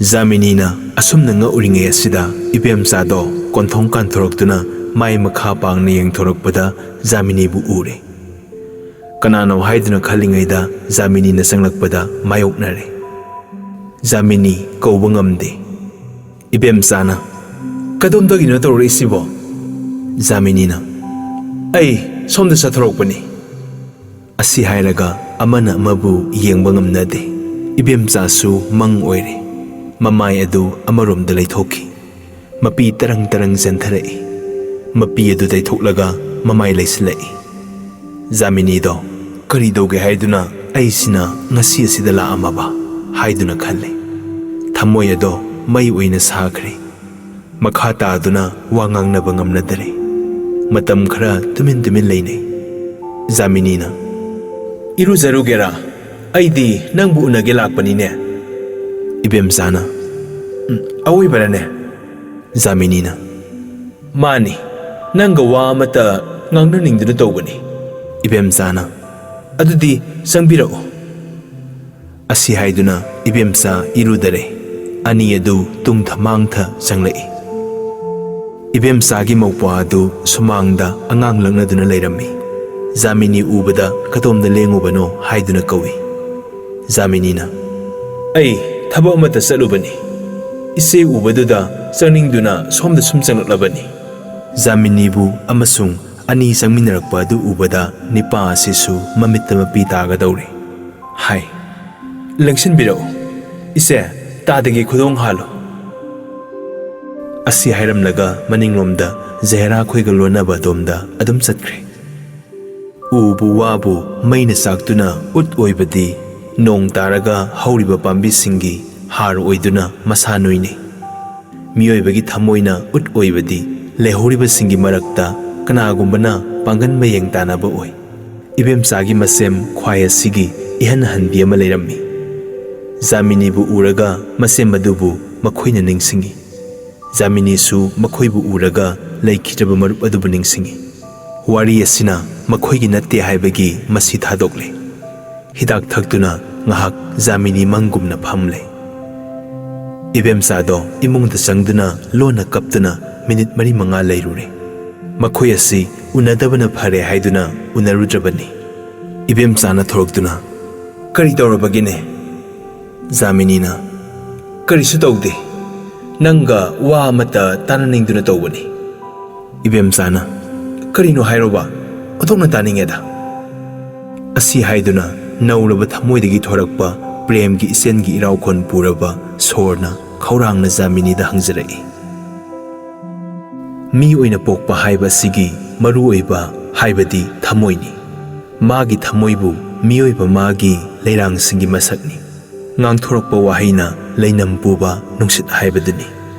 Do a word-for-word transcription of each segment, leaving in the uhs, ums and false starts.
ꯖꯥꯃꯤꯅꯤꯅ ꯑꯁꯨꯝꯅ ꯉꯛꯎꯔꯤꯉꯩ ꯑꯁꯤꯗ ꯏꯕꯦꯝꯆꯥꯗꯣ ꯀꯣꯟꯊꯣꯡ ꯀꯥꯟꯊꯣꯔꯛꯇꯨꯅ ꯃꯥꯏ ꯃꯈꯥ ꯄꯥꯡꯅ ꯌꯦꯡꯊꯣꯔꯛꯄꯗ ꯖꯥꯃꯤꯅꯤꯕꯨ ꯎꯔꯦ꯫ ꯀꯅꯥꯅꯣ ꯍꯥꯏꯗꯨꯅ ꯈꯜꯂꯤꯉꯩꯗ ꯖꯥꯃꯤꯅꯤꯅ ꯆꯪꯂꯛꯄꯗ ꯃꯥꯌꯣꯛꯅꯔꯦ꯫ ꯖꯥꯃꯤꯅꯤ ꯀꯧꯕ ꯉꯝꯗꯦ꯫ ꯏꯕꯦꯝꯆꯥꯅ, "ꯀꯗꯣꯝꯗꯒꯤꯅꯣ ꯇꯧꯔꯛꯏꯁꯤꯕꯣ?" ꯖꯥꯃꯤꯅꯤꯅ, "ꯑꯩ ꯁꯣꯝꯗ ꯆꯠꯊꯣꯔꯛꯄꯅꯤ"꯫ ꯑꯁꯤ ꯍꯥꯏꯔꯒ ꯑꯃꯅ ꯑꯃꯕꯨ ꯌꯦꯡꯕ ꯉꯝꯅꯗꯦ꯫ ꯏꯕꯦꯝꯆꯥꯁꯨ ꯃꯪ ꯑꯣꯏꯔꯦ꯫ ꯃꯃꯥꯏ ꯑꯗꯨ ꯑꯃꯔꯣꯝꯗ ꯂꯩꯊꯣꯛꯈꯤ꯫ ꯃꯄꯤ ꯇꯔꯪ ꯇꯔꯪ ꯆꯦꯟꯊꯔꯛꯏ꯫ ꯃꯄꯤ ꯑꯗꯨ ꯇꯩꯊꯣꯛꯂꯒ ꯃꯃꯥꯏ ꯂꯩꯁꯤꯜꯂꯛꯏ꯫ ꯖꯥꯃꯤꯅꯤꯗꯣ, "ꯀꯔꯤ ꯇꯧꯒꯦ ꯍꯥꯏꯗꯨꯅ ꯑꯩꯁꯤꯅ ꯉꯁꯤ ꯑꯁꯤꯗ ꯂꯥꯛꯑꯝꯃꯕ?" ꯍꯥꯏꯗꯨꯅ ꯈꯜꯂꯦ꯫ ꯊꯃꯣꯏ ꯑꯗꯣ ꯃꯩ ꯑꯣꯏꯅ ꯁꯥꯈ꯭ꯔꯦ꯫ ꯃꯈꯥ ꯇꯥꯗꯨꯅ ꯋꯥ ꯉꯥꯡꯅꯕ ꯉꯝꯅꯗꯔꯦ꯫ ꯃꯇꯝ ꯈꯔ ꯇꯨꯃꯤꯟ ꯇꯨꯃꯤꯟ ꯂꯩꯅꯩ꯫ ꯖꯥꯃꯤꯅꯤꯅ, "ꯏꯔꯨꯖꯔꯨꯒꯦꯔꯥ? ꯑꯩꯗꯤ ꯅꯪꯕꯨ ꯎꯅꯒꯦ ꯂꯥꯛꯄꯅꯤꯅꯦ"꯫ ꯏꯕꯦꯝꯆꯥꯅ, "ꯎꯝ, ꯑꯋꯣꯏꯕꯔꯅꯦ?" ꯖꯥꯃꯤꯅꯤꯅ, "ꯃꯥꯅꯤ, ꯅꯪꯒ ꯋꯥ ꯑꯃꯇ ꯉꯥꯡꯅꯅꯤꯡꯗꯨꯅ ꯇꯧꯕꯅꯤ"꯫ ꯏꯕꯦꯝꯆꯥꯅ, "ꯑꯗꯨꯗꯤ ꯆꯪꯕꯤꯔꯛꯎ"꯫ ꯑꯁꯤ ꯍꯥꯏꯗꯨꯅ ꯏꯕꯦꯝꯆꯥ ꯏꯔꯨꯗꯔꯦ꯫ ꯑꯅꯤ ꯑꯗꯨ ꯇꯨꯡꯊ ꯃꯥꯡꯊ ꯆꯪꯂꯛꯏ꯫ ꯏꯕꯦꯝꯆꯥꯒꯤ ꯃꯧꯄ꯭ꯋꯥ ꯑꯗꯨ ꯁꯨꯃꯥꯡꯗ ꯑꯉꯥꯡ ꯂꯛꯅꯗꯨꯅ ꯂꯩꯔꯝꯃꯤ꯫ ꯖꯥꯃꯤꯅꯤ ꯎꯕꯗ "ꯀꯗꯣꯝꯗ ꯂꯦꯡꯉꯨꯕꯅꯣ?" ꯍꯥꯏꯗꯨꯅ ꯀꯧꯏ꯫ ꯖꯥꯃꯤꯅꯤꯅ, "ꯑꯩ ꯊꯕꯛ ꯑꯃꯠꯇ ꯆꯠꯂꯨꯕꯅꯤ꯫ ꯏꯆꯦ ꯎꯕꯗꯨꯗ ꯆꯪꯅꯤꯡꯗꯨꯅ ꯁꯣꯝꯗ ꯁꯨꯝ ꯆꯪꯂꯛꯂꯕꯅꯤ"꯫ ꯖꯥꯃꯤꯅꯤꯕꯨ ꯑꯃꯁꯨꯡ ꯑꯅꯤ ꯆꯪꯃꯤꯟꯅꯔꯛꯄ ꯑꯗꯨ ꯎꯕꯗ ꯅꯤꯄꯥ ꯑꯁꯤꯁꯨ ꯃꯃꯤꯠꯇ ꯃꯄꯤ ꯇꯥꯒꯗꯧꯔꯦ꯫ ꯍꯥꯏ, "ꯂꯦꯡꯁꯤꯟꯕꯤꯔꯛꯎ꯫ ꯏꯆꯦ, ꯇꯥꯗꯒꯤ ꯈꯨꯗꯣꯡ ꯍꯥꯜꯂꯨ"꯫ ꯑꯁꯤ ꯍꯥꯏꯔꯝꯂꯒ ꯃꯅꯤꯡꯂꯣꯝꯗ ꯖꯍꯦꯔꯥ ꯈꯣꯏꯒ ꯂꯣꯟꯅꯕ ꯑꯗꯣꯝꯗ ꯑꯗꯨꯝ ꯆꯠꯈ꯭ꯔꯦ꯫ ꯎꯕꯨ ꯋꯥꯕꯨ ꯃꯩꯅ ꯆꯥꯛꯇꯨꯅ ꯎꯠ ꯑꯣꯏꯕꯗꯤ ꯅꯣꯡ ꯇꯥꯔꯒ ꯍꯧꯔꯤꯕ ꯄꯥꯝꯕꯤꯁꯤꯡꯒꯤ ꯍꯥꯔ ꯑꯣꯏꯗꯨꯅ ꯃꯁꯥ ꯅꯣꯏꯅꯩ꯫ ꯃꯤꯑꯣꯏꯕꯒꯤ ꯊꯃꯣꯏꯅ ꯎꯠ ꯑꯣꯏꯕꯗꯤ ꯂꯩꯍꯧꯔꯤꯕꯁꯤꯡꯒꯤ ꯃꯔꯛꯇ ꯀꯅꯥꯒꯨꯝꯕꯅ ꯄꯥꯡꯒꯟ ꯃꯌꯦꯡ ꯇꯥꯅꯕ ꯑꯣꯏ꯫ ꯏꯕꯦꯝꯆꯥꯒꯤ ꯃꯁꯦꯝ ꯈ꯭ꯋꯥꯏ ꯑꯁꯤꯒꯤ ꯏꯍꯟ ꯍꯟꯕꯤ ꯑꯃ ꯂꯩꯔꯝꯃꯤ꯫ ꯖꯥꯃꯤꯅꯤꯕꯨ ꯎꯔꯒ ꯃꯁꯦꯝ ꯑꯗꯨꯕꯨ ꯃꯈꯣꯏꯅ ꯅꯤꯡꯁꯤꯡꯏ꯫ ꯖꯥꯃꯤꯅꯤꯁꯨ ꯃꯈꯣꯏꯕꯨ ꯎꯔꯒ ꯂꯩꯈꯤꯗ꯭ꯔꯕ ꯃꯔꯨꯞ ꯑꯗꯨꯕꯨ ꯅꯤꯡꯁꯤꯡꯏ꯫ ꯋꯥꯔꯤ ꯑꯁꯤꯅ ꯃꯈꯣꯏꯒꯤ ꯅꯠꯇꯦ ꯍꯥꯏꯕꯒꯤ ꯃꯁꯤ ꯊꯥꯗꯣꯛꯂꯦ꯫ ꯍꯤꯗꯥꯛ ꯊꯛꯇꯨꯅ ꯉꯥꯏꯍꯥꯛ ꯖꯥꯃꯤꯅꯤ ꯃꯪꯒꯨꯝꯅ ꯐꯝꯂꯦ꯫ ꯏꯕꯦꯝꯆꯥꯗꯣ ꯏꯃꯨꯡꯗ ꯆꯪꯗꯨꯅ ꯂꯣꯟꯅ ꯀꯞꯇꯨꯅ ꯃꯤꯅꯤꯠ ꯃꯔꯤ ꯃꯉꯥ ꯂꯩꯔꯨꯔꯦ꯫ ꯃꯈꯣꯏ ꯑꯁꯤ ꯎꯅꯗꯕꯅ ꯐꯔꯦ ꯍꯥꯏꯗꯨꯅ ꯎꯅꯔꯨꯗ꯭ꯔꯕꯅꯤ꯫ ꯏꯕꯦꯝꯆꯥꯅ ꯊꯣꯔꯛꯇꯨꯅ, "ꯀꯔꯤ ꯇꯧꯔꯕꯒꯦꯅꯦ?" ꯖꯥꯃꯤꯅꯤꯅ, "ꯀꯔꯤꯁꯨ ꯇꯧꯗꯦ, ꯅꯪꯒ ꯋꯥ ꯑꯃꯠꯇ ꯇꯥꯟꯅꯅꯤꯡꯗꯨꯅ ꯇꯧꯕꯅꯤ꯫" ꯏꯕꯦꯝꯆꯥꯅ, "ꯀꯔꯤꯅꯣ ꯍꯥꯏꯔꯣꯕ? ꯑꯣꯟꯊꯣꯛꯅ ꯇꯥꯅꯤꯡꯉꯦꯗ꯫" ꯑꯁꯤ ꯍꯥꯏꯗꯨꯅ ꯅꯧꯔꯕ ꯊꯃꯣꯏꯗꯒꯤ ꯊꯣꯔꯛꯄ ꯄ꯭ꯔꯦꯝꯒꯤ ꯏꯆꯦꯜꯒꯤ ꯏꯔꯥꯎꯈꯣꯟ ꯄꯨꯔꯕ ꯁꯣꯔꯅ ꯈꯧꯔꯥꯡꯅ ꯖꯥꯃꯤꯅꯤꯗ ꯍꯪꯖꯔꯛꯏ꯫ ꯃꯤ ꯑꯣꯏꯅ ꯄꯣꯛꯄ ꯍꯥꯏꯕ ꯑꯁꯤꯒꯤ ꯃꯔꯨꯑꯣꯏꯕ ꯍꯥꯏꯕꯗꯤ ꯊꯃꯣꯏꯅꯤ꯫ ꯃꯥꯒꯤ ꯊꯃꯣꯏꯕꯨ ꯃꯤꯑꯣꯏꯕ ꯃꯥꯒꯤ ꯂꯩꯔꯥꯡꯁꯤꯡꯒꯤ ꯃꯁꯛꯅꯤ꯫ ꯉꯥꯡꯊꯣꯔꯛꯄ ꯋꯥꯍꯩꯅ ꯂꯩꯅꯝ ꯄꯨꯕ ꯅꯨꯡꯁꯤꯠ ꯍꯥꯏꯕꯗꯨꯅꯤ꯫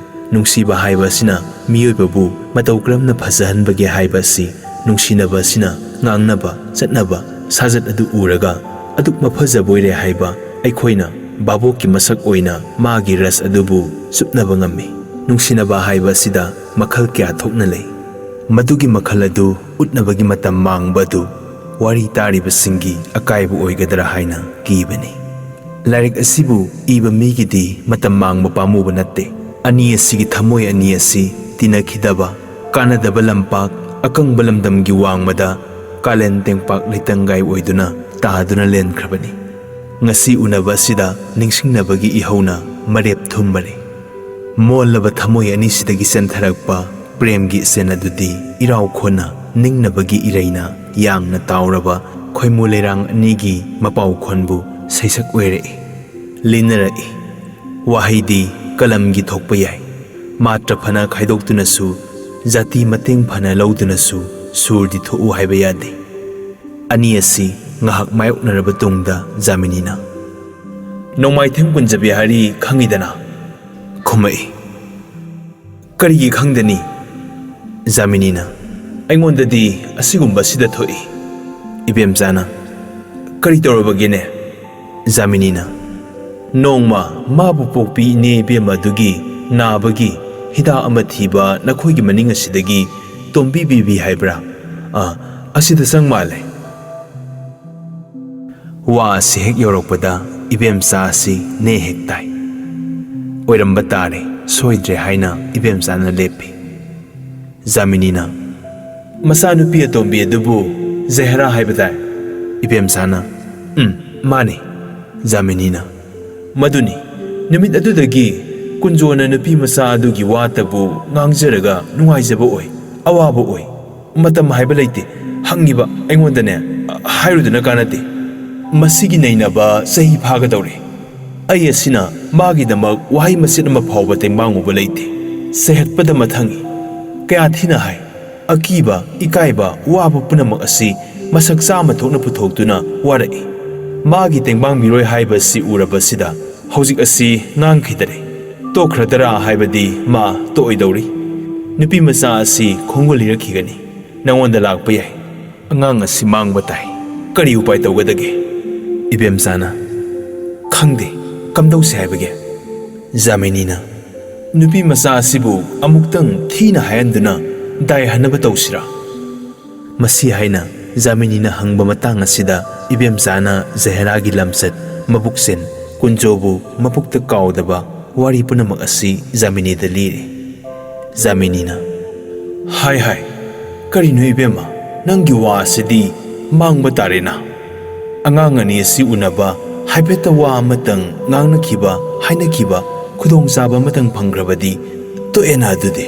ꯅꯨꯡꯁꯤꯕ ꯍꯥꯏꯕ ꯑꯁꯤꯅ ꯃꯤꯑꯣꯏꯕꯕꯨ ꯃꯇꯧ ꯀꯔꯝꯅ ꯐꯖꯍꯟꯕꯒꯦ ꯍꯥꯏꯕ ꯑꯁꯤ ꯅꯨꯡꯁꯤꯅꯕ ꯑꯁꯤꯅ ꯉꯥꯡꯅꯕ, ꯆꯠꯅꯕ, ꯁꯥꯖꯠ ꯑꯗꯨ ꯎꯔꯒ ꯑꯗꯨꯛ ꯃꯐꯖꯕꯣꯏꯔꯦ ꯍꯥꯏꯕ ꯑꯩꯈꯣꯏꯅ ꯚꯥꯕꯣꯛꯀꯤ ꯃꯁꯛ ꯑꯣꯏꯅ ꯃꯥꯒꯤ ꯔꯁ ꯑꯗꯨꯕꯨ ꯆꯨꯞꯅꯕ ꯉꯝꯃꯤ꯫ ꯅꯨꯡꯁꯤꯅꯕ ꯍꯥꯏꯕ ꯑꯁꯤꯗ ꯃꯈꯜ ꯀꯌꯥ ꯊꯣꯛꯅ ꯂꯩ꯫ ꯃꯗꯨꯒꯤ ꯃꯈꯜ ꯑꯗꯨ ꯎꯠꯅꯕꯒꯤ ꯃꯇꯝ ꯃꯥꯡꯕ ꯑꯗꯨ ꯋꯥꯔꯤ ꯇꯥꯔꯤꯕꯁꯤꯡꯒꯤ ꯑꯀꯥꯏꯕ ꯑꯣꯏꯒꯗ꯭ꯔꯥ ꯍꯥꯏꯅ ꯀꯤꯕꯅꯤ꯫ ꯂꯥꯏꯔꯤꯛ ꯑꯁꯤꯕꯨ ꯏꯕ ꯃꯤꯒꯤꯗꯤ ꯃꯇꯝ ꯃꯥꯡꯕ ꯄꯥꯝꯃꯨꯕ ꯅꯠꯇꯦ꯫ ꯑꯅꯤ ꯑꯁꯤꯒꯤ ꯊꯃꯣꯏ ꯑꯅꯤ ꯑꯁꯤ ꯇꯤꯟꯅꯈꯤꯗꯕ, ꯀꯥꯟꯅꯗꯕ ꯂꯝꯄꯥꯛ, ꯑꯀꯪꯕ ꯂꯝꯗꯝꯒꯤ ꯋꯥꯡꯃꯗ ꯀꯥꯂꯦꯟ ꯇꯦꯡꯄꯥꯛ ꯂꯩꯇꯪꯒꯥꯏ ꯑꯣꯏꯗꯨꯅ ꯇꯥꯗꯨꯅ ꯂꯦꯟꯈ꯭ꯔꯕꯅꯤ꯫ ꯉꯁꯤ ꯎꯅꯕ ꯑꯁꯤꯗ ꯅꯤꯡꯁꯤꯡꯅꯕꯒꯤ ꯏꯍꯧꯅ ꯃꯔꯦꯞ ꯊꯨꯝꯕꯅꯤ꯫ ꯃꯣꯜꯂꯕ ꯊꯃꯣꯏ ꯑꯅꯤꯁꯤꯗꯒꯤ ꯆꯦꯟꯊꯔꯛꯄ ꯄ꯭ꯔꯦꯝꯒꯤ ꯏꯆꯦꯜ ꯑꯗꯨꯗꯤ ꯏꯔꯥꯎ ꯈꯣꯟꯅ ꯅꯤꯡꯅꯕꯒꯤ ꯏꯔꯩꯅ ꯌꯥꯡꯅ ꯇꯥꯎꯔꯕ ꯈꯣꯏꯃꯨ ꯂꯩꯔꯥꯡ ꯑꯅꯤꯒꯤ ꯃꯄꯥꯎ ꯈꯣꯟꯕꯨ ꯁꯩꯁꯛ ꯑꯣꯏꯔꯛꯏ, ꯂꯤꯅꯔꯛꯏ꯫ ꯋꯥꯍꯩꯗꯤ ꯀꯂꯝꯒꯤ ꯊꯣꯛꯄ ꯌꯥꯏ꯫ ꯃꯥꯇ꯭ꯔ ꯐꯅ ꯈꯥꯏꯗꯣꯛꯇꯨꯅꯁꯨ, ꯖꯥꯇꯤ ꯃꯇꯦꯡ ꯐꯅ ꯂꯧꯗꯨꯅꯁꯨ ꯁꯨꯔꯗꯤ ꯊꯣꯛꯎ ꯍꯥꯏꯕ ꯌꯥꯗꯦ꯫ ꯑꯅꯤ ꯑꯁꯤ ꯉꯥꯏꯍꯥꯛ ꯃꯥꯌꯣꯛꯅꯔꯕ ꯇꯨꯡꯗ ꯖꯥꯃꯤꯅꯤꯅ, "ꯅꯣꯡꯃꯥꯏꯊꯦꯝ ꯀꯨꯟꯖ ꯕꯤꯍꯥꯔꯤ ꯈꯪꯉꯤꯗꯅ?" ꯈꯨꯝꯃꯛꯏ꯫ "ꯀꯔꯤꯒꯤ ꯈꯪꯗꯅꯤ?" ꯖꯥꯃꯤꯅꯤꯅ, "ꯑꯩꯉꯣꯟꯗꯗꯤ ꯑꯁꯤꯒꯨꯝꯕꯁꯤꯗ ꯊꯣꯛꯏ꯫" ꯏꯕꯦꯝꯆꯥꯅ, "ꯀꯔꯤ ꯇꯧꯔꯕꯒꯦꯅꯦ?" ꯖꯥꯃꯤꯅꯤꯅ, "ꯅꯣꯡꯃ ꯃꯥꯕꯨ ꯄꯣꯛꯄꯤ ꯏꯅꯦ ꯏꯕꯦꯝꯃ ꯑꯗꯨꯒꯤ ꯅꯥꯕꯒꯤ ꯍꯤꯗꯥꯛ ꯑꯃ ꯊꯤꯕ ꯅꯈꯣꯏꯒꯤ ꯃꯅꯤꯡ ꯑꯁꯤꯗꯒꯤ ꯇꯣꯝꯕꯤ ꯕꯤꯕꯤ ꯍꯥꯏꯕ꯭ꯔꯥ, ꯑꯥ, ꯑꯁꯤꯗ ꯆꯪ ꯃꯥꯜꯂꯦ꯫ ꯋꯥ ꯑꯁꯤ ꯍꯦꯛ ꯌꯧꯔꯛꯄꯗ ꯏꯕꯦꯝꯆꯥ ꯑꯁꯤ ꯅꯦ ꯍꯦꯛ ꯇꯥꯏ꯫ ꯑꯣꯏꯔꯝꯕ ꯇꯥꯔꯦ, ꯁꯣꯏꯗ꯭ꯔꯦ ꯍꯥꯏꯅ ꯏꯕꯦꯝꯆꯥꯅ ꯂꯦꯞꯄꯤ꯫ ꯖꯥꯃꯤꯅꯤꯅ, "ꯃꯆꯥꯅꯨꯄꯤ ꯑꯇꯣꯝꯕꯤ ꯑꯗꯨꯕꯨ ꯖꯍꯦꯔꯥ ꯍꯥꯏꯕ ꯇꯥꯏ?" ꯏꯕꯦꯝꯆꯥꯅ, "ꯎꯝ, ꯃꯥꯅꯤ꯫" ꯖꯥꯃꯤꯅꯤꯅ, "ꯃꯗꯨꯅꯤ, ꯅꯨꯃꯤꯠ ꯑꯗꯨꯗꯒꯤ ꯀꯨꯟꯖꯣꯅ ꯅꯨꯄꯤ ꯃꯆꯥ ꯑꯗꯨꯒꯤ ꯋꯥꯇꯕꯨ ꯉꯥꯡꯖꯔꯒ ꯅꯨꯡꯉꯥꯏꯖꯕ ꯑꯣꯏ, ꯑꯋꯥꯕ ꯑꯣꯏ꯫ ꯃꯇꯝ ꯍꯥꯏꯕ ꯂꯩꯇꯦ, ꯍꯪꯉꯤꯕ ꯑꯩꯉꯣꯟꯗꯅꯦ, ꯍꯥꯏꯔꯨꯗꯨꯅ ꯀꯥꯟꯅꯗꯦ꯫ ꯃꯁꯤꯒꯤ ꯅꯩꯅꯕ ꯆꯍꯤ ꯐꯥꯒꯗꯧꯔꯦ꯫ ꯑꯩ ꯑꯁꯤꯅ ꯃꯥꯒꯤꯗꯃꯛ ꯋꯥꯍꯩ ꯃꯆꯦꯠ ꯑꯃ ꯐꯥꯎꯕ ꯇꯦꯡꯕꯥꯡꯉꯨꯕ ꯂꯩꯇꯦ꯫ ꯆꯩꯍꯠꯄꯗ ꯃꯊꯪꯏ꯫ ꯀꯌꯥ ꯊꯤꯅ ꯍꯥꯏ꯫ ꯑꯀꯤꯕ, ꯏꯀꯥꯏꯕ, ꯋꯥꯕ ꯄꯨꯝꯅꯃꯛ ꯑꯁꯤ ꯃꯁꯛ ꯆꯥꯝꯃ ꯊꯣꯛꯅ ꯄꯨꯊꯣꯛꯇꯨꯅ ꯋꯥꯔꯛꯏ꯫ ꯃꯥꯒꯤ ꯇꯦꯡꯕꯥꯡꯕꯤꯔꯣꯏ ꯍꯥꯏꯕꯁꯤ ꯎꯔꯕꯁꯤꯗ ꯍꯧꯖꯤꯛ ꯑꯁꯤ ꯉꯥꯡꯈꯤꯗꯔꯦ꯫ ꯇꯣꯛꯈ꯭ꯔꯗꯔꯥ ꯍꯥꯏꯕꯗꯤ ꯃꯥ ꯇꯣꯛꯑꯣꯏꯗꯧꯔꯤ꯫ ꯅꯨꯄꯤ ꯃꯆꯥ ꯑꯁꯤ ꯈꯣꯡꯒꯨꯜ ꯂꯤꯔꯛꯈꯤꯒꯅꯤ꯫ ꯅꯉꯣꯟꯗ ꯂꯥꯛꯄ ꯌꯥꯏ꯫ ꯑꯉꯥꯡ ꯑꯁꯤ ꯃꯥꯡꯕ ꯇꯥꯏ꯫ ꯀꯔꯤ ꯎꯄꯥꯏ ꯇꯧꯒꯗꯒꯦ?" ꯏꯕꯦꯝꯆꯥꯅ, "ꯈꯪꯗꯦ, ꯀꯝꯗꯧꯁꯦ ꯍꯥꯏꯕꯒꯦ?" ꯖꯥꯃꯤꯅꯤꯅ, "ꯅꯨꯄꯤ ꯃꯆꯥ ꯑꯁꯤꯕꯨ ꯑꯃꯨꯛꯇꯪ ꯊꯤꯅ ꯍꯥꯏꯍꯟꯗꯨꯅ ꯗꯥꯏ ꯍꯟꯅꯕ ꯇꯧꯁꯤꯔꯥ?" ꯃꯁꯤ ꯍꯥꯏꯅ ꯖꯥꯃꯤꯅꯤꯅ ꯍꯪꯕ ꯃꯇꯥꯡ ꯑꯁꯤꯗ ꯏꯕꯦꯝꯆꯥꯅ ꯖꯍꯦꯔꯥꯒꯤ ꯂꯝꯆꯠ, ꯃꯕꯨꯛꯆꯦꯜ, ꯀꯨꯟꯖꯣꯕꯨ ꯃꯄꯨꯛꯇ ꯀꯥꯎꯗꯕ ꯋꯥꯔꯤ ꯄꯨꯝꯅꯃꯛ ꯑꯁꯤ ꯖꯥꯃꯤꯅꯤꯗ ꯂꯤꯔꯤ꯫ ꯖꯥꯃꯤꯅꯤꯅ, "ꯍꯥꯏ ꯍꯥꯏ, ꯀꯔꯤꯅꯣ ꯏꯕꯦꯝꯃ, ꯅꯪꯒꯤ ꯋꯥ ꯑꯁꯤꯗꯤ ꯃꯥꯡꯕ ꯇꯥꯔꯦꯅ꯫ ꯑꯉꯥꯡ ꯑꯅꯤ ꯑꯁꯤ ꯎꯅꯕ ꯍꯥꯏꯐꯦꯠꯇ ꯋꯥ ꯑꯃꯇꯪ ꯉꯥꯡꯅꯈꯤꯕ, ꯍꯥꯏꯅꯈꯤꯕ ꯈꯨꯗꯣꯡꯆꯥꯕ ꯑꯃꯇꯪ ꯐꯪꯈ꯭ꯔꯕꯗꯤ ꯇꯣꯛꯑꯦꯅ ꯑꯗꯨꯗꯤ꯫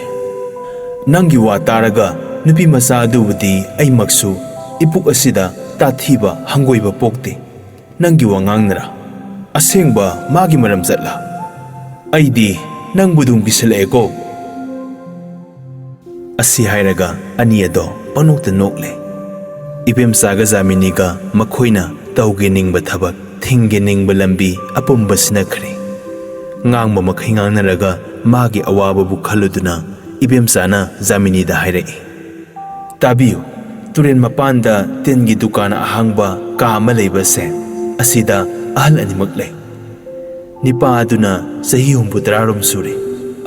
ꯅꯪꯒꯤ ꯋꯥ ꯇꯥꯔꯒ ꯅꯨꯄꯤ ꯃꯆꯥ ꯑꯗꯨꯕꯨꯗꯤ ꯑꯩꯃꯛꯁꯨ ꯏꯄꯨꯛ ꯑꯁꯤꯗ ꯇꯥꯊꯤꯕ ꯍꯪꯒꯣꯏꯕ ꯄꯣꯛꯇꯦ꯫ ꯅꯪꯒꯤ ꯋꯥꯉꯥꯡꯅꯔꯥ? ꯑꯁꯦꯡꯕ ꯃꯥꯒꯤ ꯃꯔꯝ ꯆꯠꯂꯥ? ꯑꯩꯗꯤ ꯅꯪꯕꯨ ꯑꯗꯨꯝ ꯀꯤꯁꯤꯜꯂꯛꯑꯦꯀꯣ꯫" ꯑꯁꯤ ꯍꯥꯏꯔꯒ ꯑꯅꯤ ꯑꯗꯣ ꯄꯪꯅꯣꯛꯇ ꯅꯣꯛꯂꯦ꯫ ꯏꯕꯦꯝꯆꯥꯒ ꯖꯥꯃꯤꯅꯤꯒ ꯃꯈꯣꯏꯅ ꯇꯧꯒꯦ ꯅꯤꯡꯕ ꯊꯕꯛ, ꯊꯤꯡꯒꯦ ꯅꯤꯡꯕ ꯂꯝꯕꯤ ꯑꯄꯨꯝꯕ ꯁꯤꯟꯅꯈ꯭ꯔꯦ꯫ ꯉꯥꯡꯕ ꯃꯈꯩ ꯉꯥꯡꯅꯔꯒ ꯃꯥꯒꯤ ꯑꯋꯥꯕꯕꯨ ꯈꯜꯂꯨꯗꯨꯅ ꯏꯕꯦꯝꯆꯥꯅ ꯖꯥꯃꯤꯅꯤꯗ ꯍꯥꯏꯔꯛꯏ, "ꯇꯥꯕꯤꯌꯨ, ꯇꯨꯔꯦꯜ ꯃꯄꯥꯟꯗ ꯇꯤꯟꯒꯤ ꯗꯨꯀꯥꯟ ꯑꯍꯥꯡꯕ ꯀꯥ ꯑꯃ ꯂꯩꯕꯁꯦ, ꯑꯁꯤꯗ ꯑꯍꯜ ꯑꯅꯤꯃꯛ ꯂꯩ꯫ ꯅꯤꯄꯥ ꯑꯗꯨꯅ ꯆꯍꯤ ꯍꯨꯝꯐꯨ ꯇꯔꯥꯔꯣꯝ ꯁꯨꯔꯦ꯫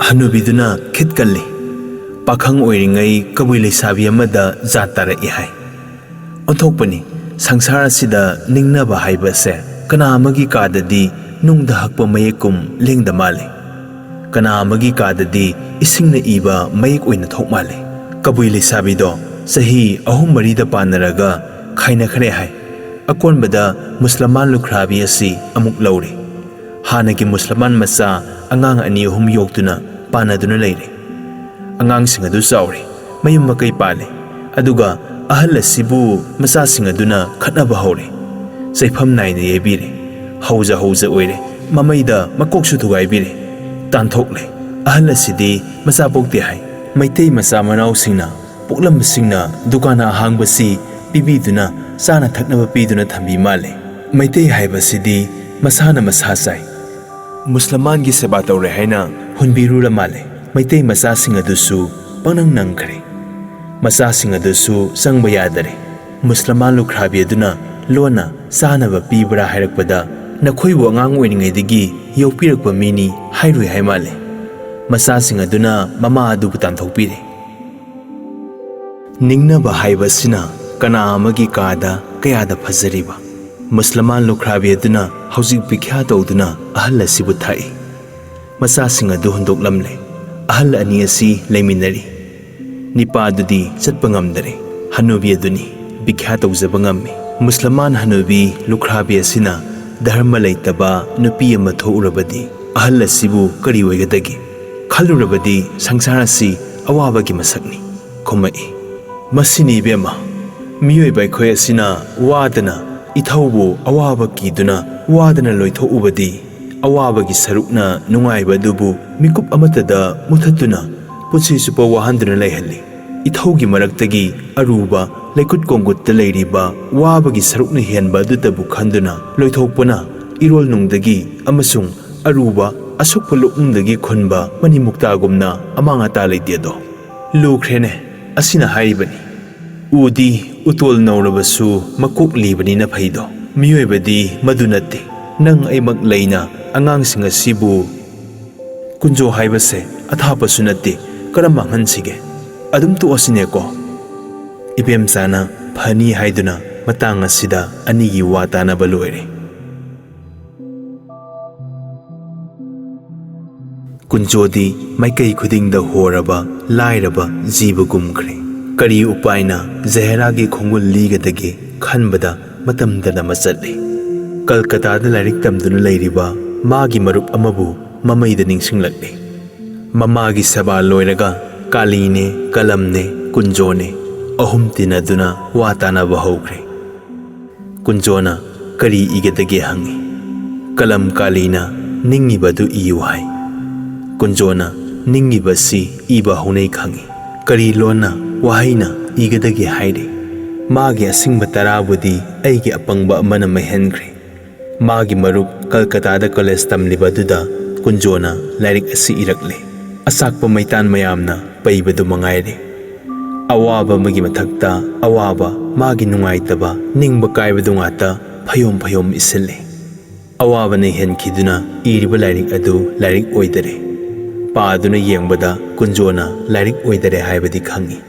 ꯍꯅꯨꯕꯤꯗꯨꯅ ꯈꯤꯠ ꯀꯜꯂꯤ꯫ ꯄꯥꯈꯪ ꯑꯣꯏꯔꯤꯉꯩ ꯀꯕꯨꯏ ꯂꯩꯁꯥꯕꯤ ꯑꯃꯗ ꯖꯥꯠ ꯇꯥꯔꯛꯏ ꯍꯥꯏ꯫ ꯑꯣꯟꯊꯣꯛꯄꯅꯤ, ꯁꯪꯁꯥꯔ ꯑꯁꯤꯗ ꯅꯤꯡꯅꯕ ꯍꯥꯏꯕꯁꯦ ꯀꯅꯥ ꯑꯃꯒꯤ ꯀꯥꯗꯗꯤ ꯅꯨꯡꯗ ꯍꯛꯄ ꯃꯌꯦꯛꯀꯨꯝ ꯂꯦꯡꯗ ꯃꯥꯜꯂꯤ꯫ ꯀꯅꯥ ꯑꯃꯒꯤ ꯀꯥꯗꯗꯤ ꯏꯁꯤꯡꯅ ꯏꯕ ꯃꯌꯦꯛ ꯑꯣꯏꯅ ꯊꯣꯛ ꯃꯥꯜꯂꯤ꯫ ꯀꯕꯨꯏ ꯂꯩꯁꯥꯕꯤꯗꯣ ꯆꯍꯤ ꯑꯍꯨꯝ ꯃꯔꯤꯗ ꯄꯥꯟꯅꯔꯒ ꯈꯥꯏꯅꯈ꯭ꯔꯦ ꯍꯥꯏ꯫ ꯑꯀꯣꯟꯕꯗ ꯃꯨꯁꯂꯃꯥꯟ ꯂꯨꯈ꯭ꯔꯥꯕꯤ ꯑꯁꯤ ꯑꯃꯨꯛ ꯂꯧꯔꯦ꯫ ꯍꯥꯟꯅꯒꯤ ꯃꯨꯁꯂꯃꯥꯟ ꯃꯆꯥ ꯑꯉꯥꯡ ꯑꯅꯤ ꯑꯍꯨꯝ ꯌꯣꯛꯇꯨꯅ ꯄꯥꯟꯅꯗꯨꯅ ꯂꯩꯔꯦ꯫ ꯑꯉꯥꯡꯁꯤꯡ ꯑꯗꯨ ꯆꯥꯎꯔꯦ, ꯃꯌꯨꯝ ꯃꯀꯩ ꯄꯥꯜꯂꯦ꯫ ꯑꯗꯨꯒ ꯑꯍꯜ ꯑꯁꯤꯕꯨ ꯃꯆꯥꯁꯤꯡ ꯑꯗꯨꯅ ꯈꯠꯅꯕ ꯍꯧꯔꯦ꯫ ꯆꯩꯐꯝ ꯅꯥꯏꯅ ꯌꯩꯕꯤꯔꯦ꯫ ꯍꯧꯖ ꯍꯧꯖ ꯑꯣꯏꯔꯦ꯫ ꯃꯃꯩꯗ ꯃꯀꯣꯛꯁꯨ ꯊꯨꯒꯥꯏꯕꯤꯔꯦ꯫ ꯇꯥꯟꯊꯣꯛꯂꯦ꯫ ꯑꯍꯜ ꯑꯁꯤꯗꯤ ꯃꯆꯥ ꯄꯣꯛꯇꯦ ꯍꯥꯏ꯫ ꯃꯩꯇꯩ ꯃꯆꯥ ꯃꯅꯥꯎꯁꯤꯡꯅ ꯄꯣꯛꯂꯝꯕꯁꯤꯡꯅ ꯗꯨꯀꯥꯟ ꯑꯍꯥꯡꯕꯁꯤ ꯄꯤꯕꯤꯗꯨꯅ ꯆꯥꯅ ꯊꯛꯅꯕ ꯄꯤꯗꯨꯅ ꯊꯝꯕꯤ ꯃꯥꯜꯂꯦ꯫ ꯃꯩꯇꯩ ꯍꯥꯏꯕꯁꯤꯗꯤ ꯃꯁꯥꯅ ꯃꯁꯥ ꯆꯥꯏ꯫ ꯃꯨꯁꯂꯃꯥꯟꯒꯤ ꯁꯦꯕꯥ ꯇꯧꯔꯦ ꯍꯥꯏꯅ ꯍꯨꯟꯕꯤꯔꯨꯔ ꯃꯥꯜꯂꯦ꯫ ꯃꯩꯇꯩ ꯃꯆꯥꯁꯤꯡ ꯑꯗꯨꯁꯨ ꯄꯪꯅꯪ ꯅꯪꯈ꯭ꯔꯦ꯫ ꯃꯆꯥꯁꯤꯡ ꯑꯗꯨꯁꯨ ꯆꯪꯕ ꯌꯥꯗꯔꯦ꯫ ꯃꯨꯁꯂꯃꯥꯟ ꯂꯨꯈ꯭ꯔꯥꯕꯤ ꯑꯗꯨꯅ ꯂꯣꯟꯅ ꯆꯥꯅꯕ ꯄꯤꯕ꯭ꯔꯥ ꯍꯥꯏꯔꯛꯄꯗ, "ꯅꯈꯣꯏꯕꯨ ꯑꯉꯥꯡ ꯑꯣꯏꯔꯤꯉꯩꯗꯒꯤ ꯌꯣꯛꯄꯤꯔꯛꯄ ꯃꯤꯅꯤ" ꯍꯥꯏꯔꯨꯏ ꯍꯥꯏ ꯃꯥꯜꯂꯦ꯫ ꯃꯆꯥꯁꯤꯡ ꯑꯗꯨꯅ ꯃꯃꯥ ꯑꯗꯨꯕꯨ ꯇꯥꯟꯊꯣꯛꯄꯤꯔꯦ꯫ ꯅꯤꯡꯅꯕ ꯍꯥꯏꯕꯁꯤꯅ ꯀꯅꯥ ꯑꯃꯒꯤ ꯀꯥꯗ ꯀꯌꯥꯗ ꯐꯖꯔꯤꯕ! ꯃꯨꯁꯂꯃꯥꯟ ꯂꯨꯈ꯭ꯔꯥꯕꯤ ꯑꯗꯨꯅ ꯍꯧꯖꯤꯛ ꯚꯤꯈ꯭ꯌꯥ ꯇꯧꯗꯨꯅ ꯑꯍꯜ ꯑꯁꯤꯕꯨ ꯊꯥꯛꯏ꯫ ꯃꯆꯥꯁꯤꯡ ꯑꯗꯨ ꯍꯨꯟꯗꯣꯛꯂꯝꯂꯦ꯫ ꯑꯍꯜ ꯑꯅꯤ ꯑꯁꯤ ꯂꯩꯃꯤꯟꯅꯔꯤ꯫ ꯅꯤꯄꯥꯗꯨꯗꯤ ꯆꯠꯄ ꯉꯝꯗꯔꯦ꯫ ꯍꯅꯨꯕꯤ ꯑꯗꯨꯅꯤ ꯚꯤꯈ꯭ꯌꯥ ꯇꯧꯖꯕ ꯉꯝꯃꯤ꯫ ꯃꯨꯁꯂꯃꯥꯟ ꯍꯅꯨꯕꯤ ꯂꯨꯈ꯭ꯔꯥꯕꯤ ꯑꯁꯤꯅ ꯙꯔꯃ ꯂꯩꯇꯕ ꯅꯨꯄꯤ ꯑꯃ ꯊꯣꯛꯎꯔꯕꯗꯤ ꯑꯍꯜ ꯑꯁꯤꯕꯨ ꯀꯔꯤ ꯑꯣꯏꯒꯗꯒꯦ? ꯈꯜꯂꯨꯔꯕꯗꯤ ꯁꯪꯁꯥꯔ ꯑꯁꯤ ꯑꯋꯥꯕꯒꯤ ꯃꯁꯛꯅꯤ꯫ ꯈꯨꯝꯃꯛꯏ, "ꯃꯁꯤꯅꯤ ꯏꯕꯦꯝꯃ, ꯃꯤꯑꯣꯏꯕ ꯑꯩꯈꯣꯏ ꯑꯁꯤꯅ ꯋꯥꯗꯅ, ꯏꯊꯧꯕꯨ ꯑꯋꯥꯕ ꯀꯤꯗꯨꯅ ꯋꯥꯗꯅ ꯂꯣꯏꯊꯣꯛꯎꯕꯗꯤ, ꯑꯋꯥꯕꯒꯤ ꯁꯔꯨꯛꯅ ꯅꯨꯡꯉꯥꯏꯕ ꯑꯗꯨꯕꯨ ꯃꯤꯀꯨꯞ ꯑꯃꯠꯇꯗ ꯃꯨꯊꯠꯇꯨꯅ ꯄꯨꯟꯁꯤ ꯆꯨꯞꯄ ꯋꯥꯍꯟꯗꯨꯅ ꯂꯩꯍꯜꯂꯤ꯫ ꯏꯊꯧꯒꯤ ꯃꯔꯛꯇꯒꯤ ꯑꯔꯨꯕ ꯂꯩꯀꯨꯠ ꯀꯣꯡꯒꯨꯠꯇ ꯂꯩꯔꯤꯕ ꯋꯥꯕꯒꯤ ꯁꯔꯨꯛꯅ ꯍꯦꯟꯕ ꯑꯗꯨꯇꯕꯨ ꯈꯟꯗꯨꯅ ꯂꯣꯏꯊꯣꯛꯄꯅ ꯏꯔꯣꯜ ꯅꯨꯡꯗꯒꯤ ꯑꯃꯁꯨꯡ ꯑꯔꯨꯕ ꯑꯁꯨꯛꯄ ꯂꯨꯞꯅꯨꯡꯗꯒꯤ ꯈꯨꯟꯕ ꯃꯅꯤꯃꯨꯛꯇꯥꯒꯨꯝꯅ ꯑꯃꯥꯡ ꯑꯇꯥ ꯂꯩꯇꯦꯗꯣ꯫ ꯂꯨꯈ꯭ꯔꯦꯅꯦ, ꯑꯁꯤꯅ ꯍꯥꯏꯔꯤꯕꯅꯤ꯫ ꯎꯗꯤ ꯎꯇꯣꯜ ꯅꯧꯔꯕꯁꯨ ꯃꯀꯣꯛ ꯂꯤꯕꯅꯤꯅ ꯐꯩꯗꯣ꯫ ꯃꯤꯑꯣꯏꯕꯗꯤ ꯃꯗꯨ ꯅꯠꯇꯦ꯫ ꯅꯪ ꯑꯩꯃꯛ ꯂꯩꯅ ꯑꯉꯥꯡꯁꯤꯡ ꯑꯁꯤꯕꯨ ꯀꯨꯟꯖꯣ ꯍꯥꯏꯕꯁꯦ ꯑꯊꯥꯞꯄꯁꯨ ꯅꯠꯇꯦ, ꯀꯔꯝ ꯃꯥꯡꯍꯟꯁꯤꯒꯦ? ꯑꯗꯨꯝ ꯇꯣꯛꯑꯁꯤꯅꯦꯀꯣ꯫ ꯏꯕꯦꯝꯆꯥꯅ ꯐꯅꯤ ꯍꯥꯏꯗꯨꯅ ꯃꯇꯥꯡ ꯑꯁꯤꯗ ꯑꯅꯤꯒꯤ ꯋꯥ ꯇꯥꯅꯕ ꯂꯣꯏꯔꯦ꯫ ꯀꯨꯟꯖꯣꯗꯤ ꯃꯥꯏꯀꯩ ꯈꯨꯗꯤꯡꯗ ꯍꯣꯔꯕ ꯂꯥꯏꯔꯕ ꯖꯤꯕꯒꯨꯝꯈ꯭ꯔꯦ꯫ ꯀꯔꯤ ꯎꯄꯥꯏꯅ ꯖꯍꯦꯔꯥꯒꯤ ꯈꯣꯡꯒꯨꯜ ꯂꯤꯒꯗꯒꯦ ꯈꯟꯕꯗ ꯃꯇꯝꯗ ꯅꯃ ꯆꯠꯂꯤ꯫ ꯀꯜꯀꯇꯥꯗ ꯂꯥꯏꯔꯤꯛ ꯇꯝꯗꯨꯅ ꯂꯩꯔꯤꯕ ꯃꯥꯒꯤ ꯃꯔꯨꯞ ꯑꯃꯕꯨ ꯃꯃꯩꯗ ꯅꯤꯡꯁꯤꯡꯂꯛꯂꯤ꯫ ꯃꯃꯥꯒꯤ ꯁꯦꯕꯥ ꯂꯣꯏꯔꯒ ꯀꯥꯂꯤꯅꯦ, ꯀꯂꯝꯅꯦ, ꯀꯨꯟꯖꯣꯅꯦ ꯑꯍꯨꯝ ꯇꯤꯟꯅꯗꯨꯅ ꯋꯥ ꯇꯥꯅꯕ ꯍꯧꯈ꯭ꯔꯦ꯫ ꯀꯨꯟꯖꯣꯅ ꯀꯔꯤ ꯏꯒꯗꯒꯦ ꯍꯪꯉꯤ꯫ ꯀꯂꯝ ꯀꯥꯂꯤꯅ ꯅꯤꯡꯉꯤꯕꯗꯨ ꯏꯌꯨ ꯍꯥꯏ꯫ ꯀꯨꯟꯖꯣꯅ ꯅꯤꯡꯉꯤꯕꯁꯤ ꯏꯕ ꯍꯧꯅꯩ ꯈꯪꯉꯤ꯫ ꯀꯔꯤ ꯂꯣꯟꯅ ꯋꯥꯍꯩꯅ ꯏꯒꯗꯒꯦ ꯍꯥꯏꯔꯤ꯫ ꯃꯥꯒꯤ ꯑꯁꯤꯡꯕ ꯇꯔꯥꯕꯨꯗꯤ ꯑꯩꯒꯤ ꯑꯄꯪꯕ ꯑꯃꯅ ꯃꯩꯍꯟꯈ꯭ꯔꯦ꯫ ꯃꯥꯒꯤ ꯃꯔꯨꯞ ꯀꯜꯀꯇꯥꯗ ꯀꯣꯂꯦꯖ ꯇꯝꯂꯤꯕ ꯑꯗꯨꯗ ꯀꯨꯟꯖꯣꯅ ꯂꯥꯏꯔꯤꯛ ꯑꯁꯤ ꯏꯔꯛꯂꯦ꯫ ꯑꯆꯥꯛꯄ ꯃꯩꯇꯥꯟ ꯃꯌꯥꯝꯅ ꯄꯩꯕꯗꯨ ꯃꯉꯥꯏꯔꯦ꯫ ꯑꯋꯥꯕ ꯑꯃꯒꯤ ꯃꯊꯛꯇ ꯑꯋꯥꯕ, ꯃꯥꯒꯤ ꯅꯨꯡꯉꯥꯏꯇꯕ, ꯅꯤꯡꯕ ꯀꯥꯏꯕꯗꯨ ꯉꯥꯛꯇ ꯐꯩꯌꯣꯝ ꯐꯩꯌꯣꯝ ꯏꯁꯤꯜꯂꯦ꯫ ꯑꯋꯥꯕꯅ ꯍꯦꯟꯈꯤꯗꯨꯅ ꯏꯔꯤꯕ ꯂꯥꯏꯔꯤꯛ ꯑꯗꯨ ꯂꯥꯏꯔꯤꯛ ꯑꯣꯏꯗꯔꯦ꯫ ꯄꯥꯗꯨꯅ ꯌꯦꯡꯕꯗ ꯀꯨꯟꯖꯣꯅ ꯂꯥꯏꯔꯤꯛ ꯑꯣꯏꯗꯔꯦ ꯍꯥꯏꯕꯗꯤ ꯈꯪꯏ꯫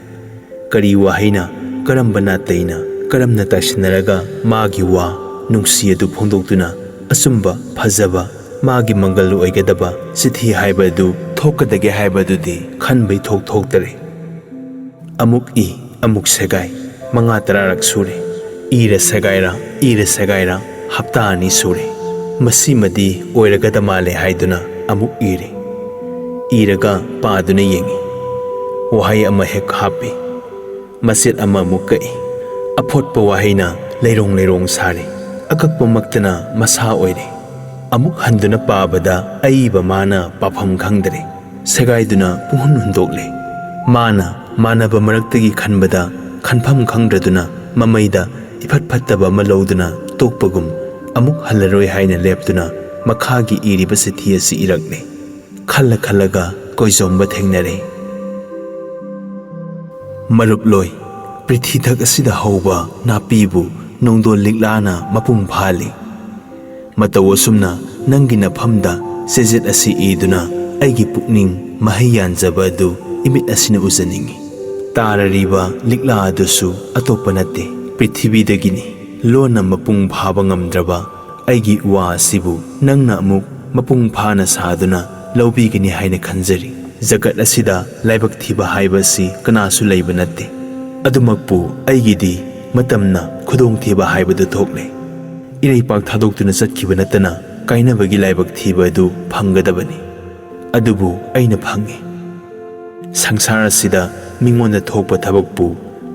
ꯀꯔꯤ ꯋꯥꯍꯩꯅ, ꯀꯔꯝꯕ ꯅꯥꯇꯩꯅ, ꯀꯔꯝꯅ ꯇꯥꯏꯁꯤꯟꯅꯔꯒ ꯃꯥꯒꯤ ꯋꯥ ꯅꯨꯡꯁꯤ ꯑꯗꯨ ꯐꯣꯡꯗꯣꯛꯇꯨꯅ ꯑꯆꯨꯝꯕ, ꯐꯖꯕ, ꯃꯥꯒꯤ ꯃꯪꯒꯜ ꯑꯣꯏꯒꯗꯕ ꯆꯤꯊꯤ ꯍꯥꯏꯕ ꯑꯗꯨ ꯊꯣꯛꯀꯗꯒꯦ ꯍꯥꯏꯕ ꯑꯗꯨꯗꯤ ꯈꯟꯕꯩ ꯊꯣꯛ ꯊꯣꯛꯇꯔꯦ꯫ ꯑꯃꯨꯛ ꯏ, ꯑꯃꯨꯛ ꯁꯦꯒꯥꯏ, ꯃꯉꯥ ꯇꯔꯥꯔꯛ ꯁꯨꯔꯦ꯫ ꯏꯔ ꯁꯦꯒꯥꯏꯔ, ꯏꯔ ꯁꯦꯒꯥꯏꯔ, ꯍꯞꯇꯥ ꯑꯅꯤ ꯁꯨꯔꯦ꯫ ꯃꯁꯤꯃꯗꯤ ꯑꯣꯏꯔꯒꯗ ꯃꯥꯜꯂꯦ ꯍꯥꯏꯗꯨꯅ ꯑꯃꯨꯛ ꯏꯔꯦ꯫ ꯏꯔꯒ ꯄꯥꯗꯨꯅ ꯌꯦꯡꯏ꯫ ꯋꯥꯍꯩ ꯑꯃ ꯍꯦꯛ ꯍꯥꯞꯄꯤ꯫ ꯃꯆꯦꯠ ꯑꯃ ꯑꯃꯨꯛ ꯀꯛꯏ꯫ ꯑꯐꯣꯠꯄ ꯋꯥꯍꯩꯅ ꯂꯩꯔꯣꯡ ꯂꯩꯔꯣꯡ ꯁꯥꯔꯤ꯫ ꯑꯀꯛꯄꯃꯛꯇꯅ ꯃꯁꯥ ꯑꯣꯏꯔꯤ꯫ ꯑꯃꯨꯛ ꯍꯟꯗꯨꯅ ꯄꯥꯕꯗ ꯑꯏꯕ ꯃꯥꯅ ꯄꯥꯐꯝ ꯈꯪꯗ꯭ꯔꯦ꯫ ꯁꯦꯒꯥꯏꯗꯨꯅ ꯄꯨꯡꯍꯨꯟ ꯍꯨꯟꯗꯣꯛꯂꯦ꯫ ꯃꯥꯅ ꯃꯥꯟꯅꯕ ꯃꯔꯛꯇꯒꯤ ꯈꯟꯕꯗ ꯈꯟꯐꯝ ꯈꯪꯗ꯭ꯔꯗꯨꯅ ꯃꯃꯩꯗ ꯏꯐꯠ ꯐꯠꯇꯕ ꯑꯃ ꯂꯧꯗꯨꯅ ꯇꯣꯛꯄꯒꯨꯝ ꯑꯃꯨꯛ ꯍꯜꯂꯔꯣꯏ ꯍꯥꯏꯅ ꯂꯦꯞꯇꯨꯅ ꯃꯈꯥꯒꯤ ꯏꯔꯤꯕ ꯆꯤꯊꯤ ꯑꯁꯤ ꯏꯔꯛꯂꯦ꯫ ꯈꯜꯂ ꯈꯜꯂꯒ ꯀꯣꯏꯖꯣꯝꯕ ꯊꯦꯡꯅꯔꯦ꯫ ꯃꯔꯨꯞꯂꯣꯏ, ꯄ꯭ꯔꯤꯊꯤꯊꯛ ꯑꯁꯤꯗ ꯍꯧꯕ ꯅꯥꯄꯤꯕꯨ ꯅꯣꯡꯗꯣꯜ ꯂꯤꯛꯂꯥꯅ ꯃꯄꯨꯡ ꯐꯥꯍꯜꯂꯤ꯫ ꯃꯇꯧ ꯑꯁꯨꯝꯅ ꯅꯪꯒꯤ ꯅꯐꯝꯗ ꯆꯦꯖꯦꯠ ꯑꯁꯤ ꯏꯗꯨꯅ ꯑꯩꯒꯤ ꯄꯨꯛꯅꯤꯡ ꯃꯍꯩ ꯌꯥꯟꯖꯕ ꯑꯗꯨ ꯏꯃꯤꯠ ꯑꯁꯤꯅ ꯎꯖꯅꯤꯡꯏ꯫ ꯇꯥꯔꯔꯤꯕ ꯂꯤꯛꯂꯥ ꯑꯗꯨꯁꯨ ꯑꯇꯣꯞꯄ ꯅꯠꯇꯦ, ꯄ꯭ꯔꯤꯊꯤꯕꯤꯗꯒꯤꯅꯤ꯫ ꯂꯣꯟꯅ ꯃꯄꯨꯡ ꯐꯥꯕ ꯉꯝꯗ꯭ꯔꯕ ꯑꯩꯒꯤ ꯏꯋꯥ ꯑꯁꯤꯕꯨ ꯅꯪꯅ ꯑꯃꯨꯛ ꯃꯄꯨꯡ ꯐꯥꯅ ꯁꯥꯗꯨꯅ ꯂꯧꯕꯤꯒꯅꯤ ꯍꯥꯏꯅ ꯈꯟꯖꯔꯤ꯫ ꯖꯒꯠ ꯑꯁꯤꯗ ꯂꯥꯏꯕꯛ ꯊꯤꯕ ꯍꯥꯏꯕ ꯑꯁꯤ ꯀꯅꯥꯁꯨ ꯂꯩꯕ ꯅꯠꯇꯦ꯫ ꯑꯗꯨꯃꯛꯄꯨ ꯑꯩꯒꯤꯗꯤ ꯃꯇꯝꯅ ꯈꯨꯗꯣꯡꯊꯤꯕ ꯍꯥꯏꯕꯗꯨ ꯊꯣꯛꯂꯦ꯫ ꯏꯔꯩꯄꯥꯛ ꯊꯥꯗꯣꯛꯇꯨꯅ ꯆꯠꯈꯤꯕ ꯅꯠꯇꯅ ꯀꯥꯏꯅꯕꯒꯤ ꯂꯥꯏꯕꯛ ꯊꯤꯕ ꯑꯗꯨ ꯐꯪꯒꯗꯕꯅꯤ꯫ ꯑꯗꯨꯕꯨ ꯑꯩꯅ ꯐꯪꯉꯤ꯫ ꯁꯪꯁꯥꯔ ꯑꯁꯤꯗ ꯃꯤꯉꯣꯟꯗ ꯊꯣꯛꯄ ꯊꯕꯛꯄꯨ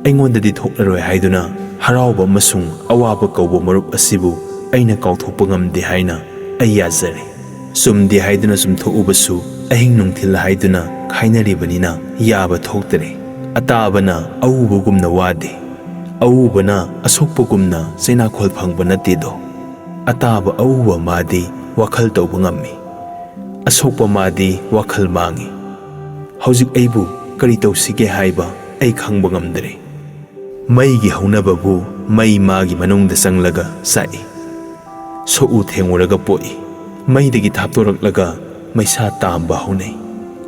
ꯑꯩꯉꯣꯟꯗꯗꯤ ꯊꯣꯛꯂꯔꯣꯏ ꯍꯥꯏꯗꯨꯅ ꯍꯔꯥꯎꯕ ꯑꯃꯁꯨꯡ ꯑꯋꯥꯕ ꯀꯧꯕ ꯃꯔꯨꯞ ꯑꯁꯤꯕꯨ ꯑꯩꯅ ꯀꯥꯎꯊꯣꯛꯄ ꯉꯝꯗꯦ ꯍꯥꯏꯅ ꯑꯩ ꯌꯥꯖꯔꯦ꯫ ꯆꯨꯝꯗꯦ ꯍꯥꯏꯗꯨꯅ ꯆꯨꯝꯊꯣꯛꯎꯕꯁꯨ ꯑꯍꯤꯡ ꯅꯨꯡꯊꯤꯜ ꯍꯥꯏꯗꯨꯅ ꯈꯥꯏꯅꯔꯤꯕꯅꯤꯅ ꯌꯥꯕ ꯊꯣꯛꯇꯔꯦ꯫ ꯑꯇꯥꯕꯅ ꯑꯎꯕꯒꯨꯝꯅ ꯋꯥꯗꯦ꯫ ꯑꯎꯕꯅ ꯑꯁꯣꯛꯄꯒꯨꯝꯅ ꯆꯩꯅꯥꯈꯣꯜ ꯐꯪꯕ ꯅꯠꯇꯦꯗꯣ꯫ ꯑꯇꯥꯕ ꯑꯎꯕ ꯃꯥꯗꯤ ꯋꯥꯈꯜ ꯇꯧꯕ ꯉꯝꯃꯤ꯫ ꯑꯁꯣꯛꯄ ꯃꯥꯗꯤ ꯋꯥꯈꯜ ꯃꯥꯡꯉꯤ꯫ ꯍꯧꯖꯤꯛ ꯑꯩꯕꯨ ꯀꯔꯤ ꯇꯧꯁꯤꯒꯦ ꯍꯥꯏꯕ ꯑꯩ ꯈꯪꯕ ꯉꯝꯗ꯭ꯔꯦ꯫ ꯃꯩꯒꯤ ꯍꯧꯅꯕꯕꯨ ꯃꯩ ꯃꯥꯒꯤ ꯃꯅꯨꯡꯗ ꯆꯪꯂꯒ ꯆꯥꯛꯏ꯫ ꯁꯣꯛꯎ ꯊꯦꯡꯉꯨꯔꯒ ꯄꯣꯛꯏ꯫ ꯃꯩꯗꯒꯤ ꯊꯥꯞꯇꯣꯔꯛꯂꯒ ꯃꯩꯁꯥ ꯇꯥꯝꯕ ꯍꯧꯅꯩ꯫